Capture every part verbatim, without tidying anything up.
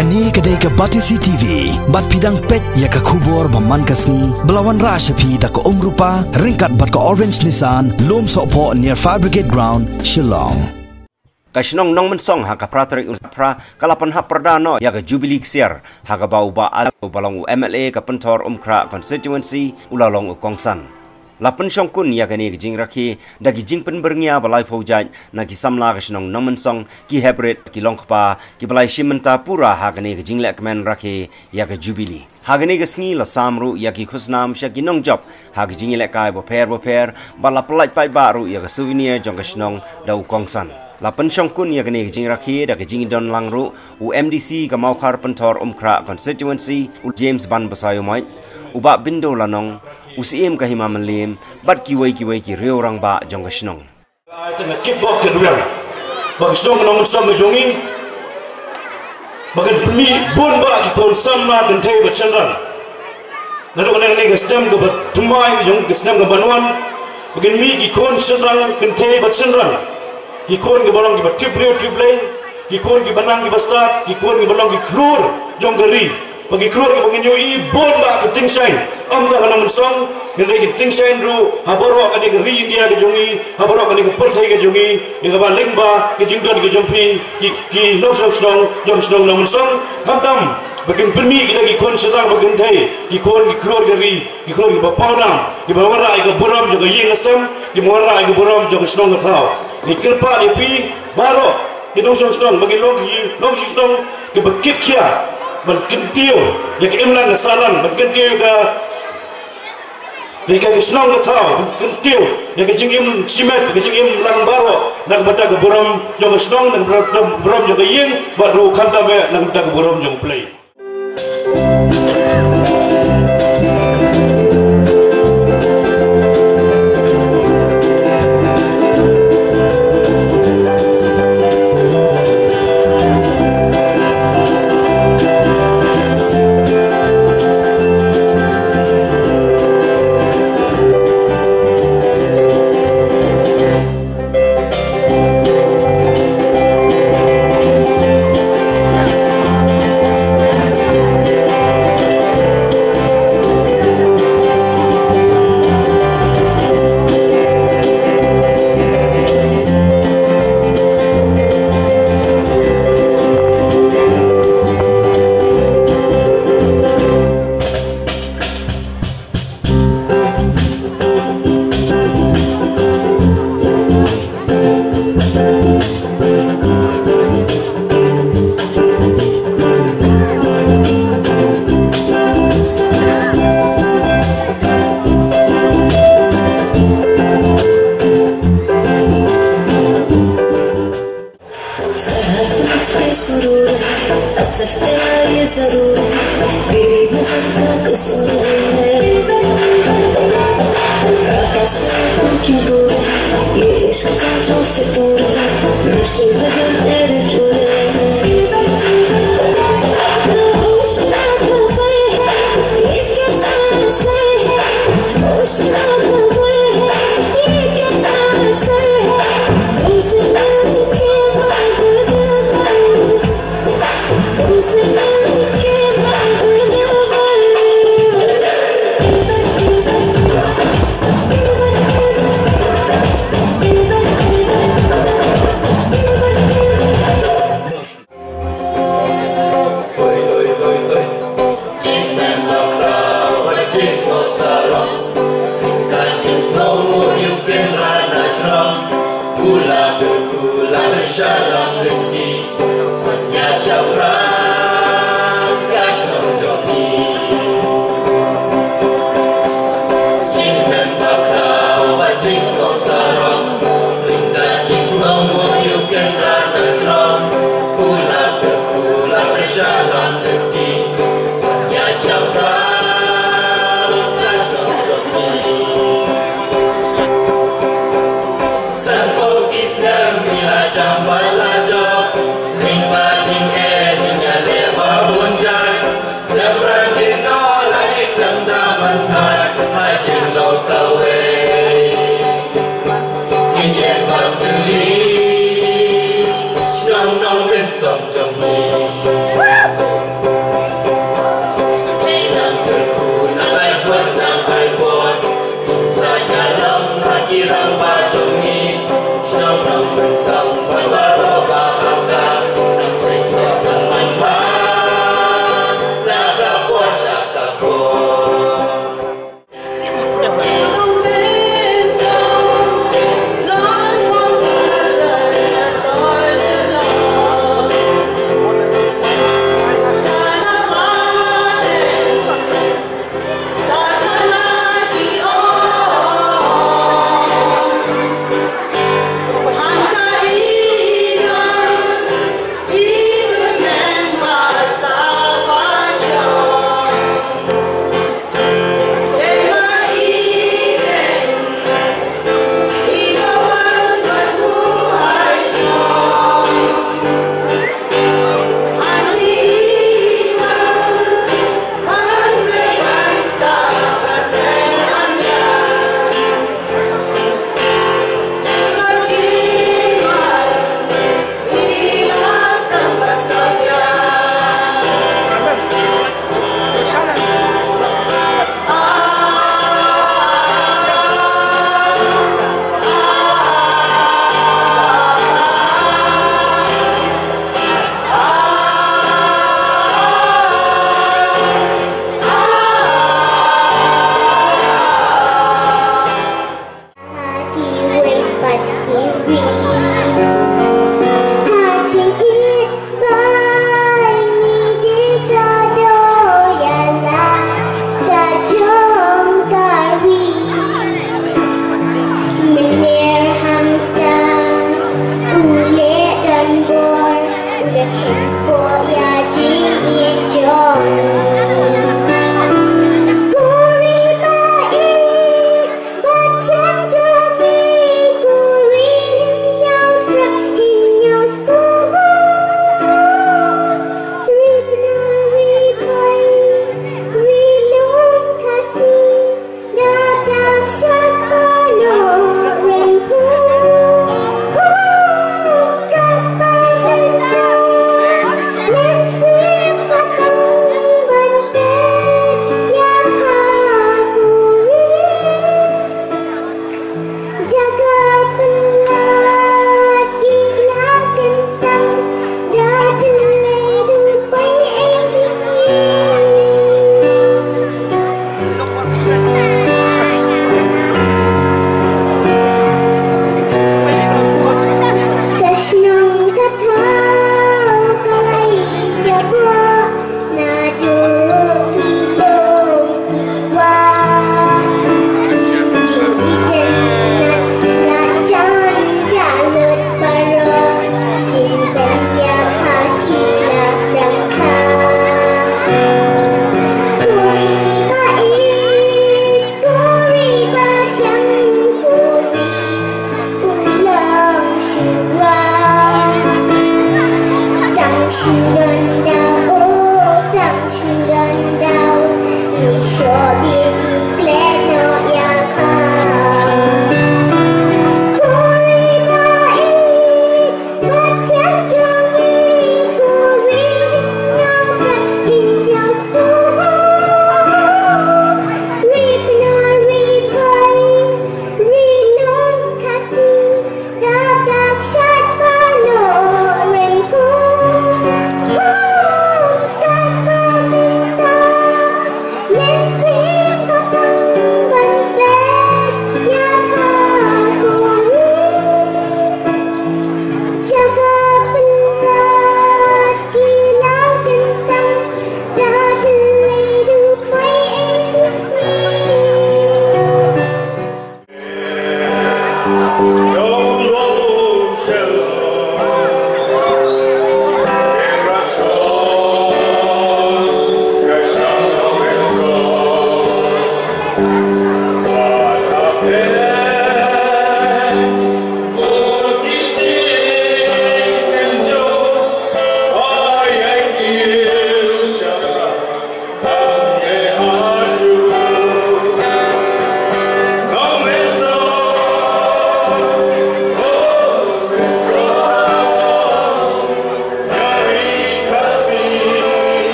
Kane ka dei ka Batesi T V, bad phi dang peit ïa ka khubor ba man ka sngi, ba la wanrah sha phi da ka Umrupa, ryngkat bad ka Orange Nissan, Lumsohphoh near Fire Brigade Ground, Shillong. Ka shnong Nongmynsong ha ka phra tarik u Phra ka la pynhap pyrda noh ïa ka Jubilee ksiar, ha kaba u Bah Alan, uba long u M L A ka Pynthorumkhrah Constituency, u la long u kongsan. La pynshongkun ïa kane ka jingrakhe da ki jingpynbyrngia ba laiphew jait na ki samla ka shnong Nongmynsong, ki heprit, ki longkpa, kiba la ïashim bynta pura ha kane ka jinglehkmen rakhe ïa ka Jubilee. Ha kane ka sngi la sam ruh ïa ki khusnam sha ki nongjop ha ki jingïalehkai bapher bapher, bad la pyllait paidbah ruh ïa ka souvenir jong ka shnong da u kongsan. La pynshongkun ïa kane ka jingrakhe da ka jingdon lang ruh u M D C ka Mawkhar Pynthorumkhrah Constituency, u James Banbasaiawmoit, u Bah Bindo Lanong, u Syiem ka Hima Mylliem, bad kiwei kiwei ki riew rangbah jong ka shnong. Ai tang ka kitbok kitrwiang ba ka shnong Nongmynsong ka jong ngi ba kan pynmih bun bah ki khun samla kynthei bad shynrang. Naduh kane ka snem kaba thymmai jong ka snem kaba wan, ba kan mih ki khun shynrang kynthei bad shynrang, ki khun kiba long kiba tip briew tip Blei, ki khun kiba nang kiba stad, ki khun kiba long ki khlur jong ka ri. Ba ki khlur kiba ngi ïohi bun bah ka jingshai, ym tang ha Nongmynsong, hynrei ka jingshai ruh ha baroh kane ka ri India ka jong ngi, ha baroh kane ka pyrthei ka jong ngi, ïa kaba lyngba ka jingdon ka jong phi, ki, ki nongshong shnong jong ka shnong Nongmynsong. Khamtam ba kin pynmih kita ki khun shynrang bad kynthei, ki khun ki khlur ka ri, ki khlur kiba pawnam, kiba wanrah ïa ka burom jong ka ïing ka sem, kiba wanrah ïa ka burom jong ka shnong ka thaw. Ngi kyrpad ïa phi baroh ki nongshong shnong ba kin long ki nongshong shnong kiba kit khia ban kyntiew ïa ka imlang ka sahlang, ban kyntiew ïa ka, ïa ka shnong ka thaw, ban kyntiew ïa ka jingim shimet, ka jingim lang baroh na ka bynta ka burom jong ka shnong, na ka bynta ka burom jong ka ïing, bad ruh khamtam eh na ka bynta ka burom jong U Blei.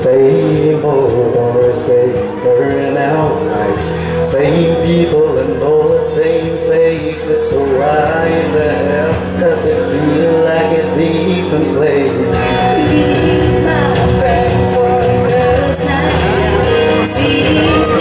Same old boy, same girl now night. Same people and all the same faces. So why in the hell does it feel like a different place? Keep my friends for girls now. Seems